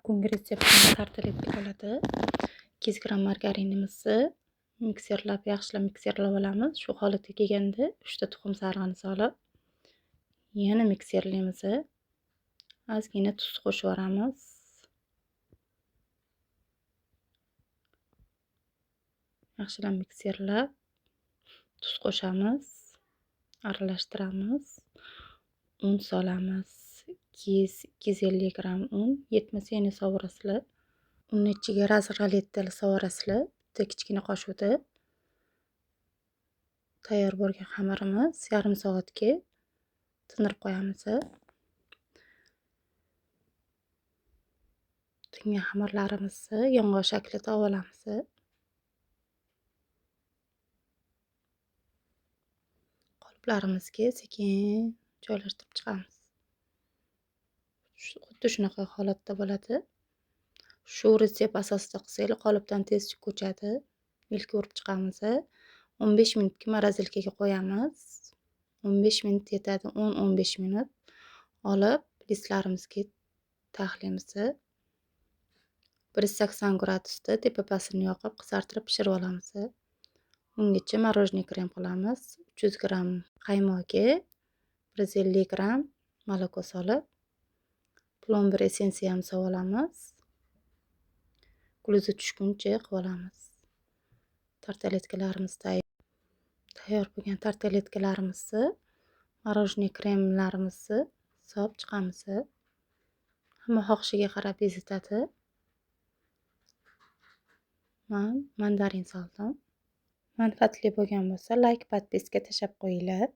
Bugungi retseptimiz tartaletka bo'ladi. 200 gramm margarinimizni mikserlab, yaxshilab mikserlab olamiz. Shu holatga kelganda 3 ta tuxum sarig'ini solib, yana mikserlaymiz. Ozgina tuz qo'shib yuboramiz. Yaxshilab mikserlab tuz qo'shamiz, aralashtiramiz. Un solamiz. 200-250 gramm un, yetmasa yana sovurasizlar. Unni ichiga razg'alitdil sovurasizlar. Bitta kichkina qoshiqda. Tayyor bo'lgan xamirimiz yarim soatga tindirib qo'yamiz. Tingan xamirlarimizni yong'oq shaklida olamiz. Qoliplarimizga sekin joylashtirib chiqamiz. Xuddi shunaqa holatda bo'ladi. Shu retsept asosida qilsanglar qolipdan tez ko'chadi. Milka urib chiqamiz. 15 minutga morozilkaga qo'yamiz. 15 minut yetadi, 10-15 minut olib listlarimizga taxlaymiz. 180 gradusda tepa pastini yoqib qizartirib pishirib olamiz. Ungacha morojniy krem qilamiz. 300 gramm qaymoqga 150 gramm moloko solib, plombir essensiyani solib olamiz. Guluzi tushguncha qilib olamiz. Tartaletkalarimiz tayyor bo'lgan tartaletkalarimizni morojniy kremlarimizni solib chiqamiz. Hamma xohishiga qarab bezatadi. Men mandarin soldim. Manfaatli bo'lgan bo'lsa, like, podpiska tashlab qo'yinglar.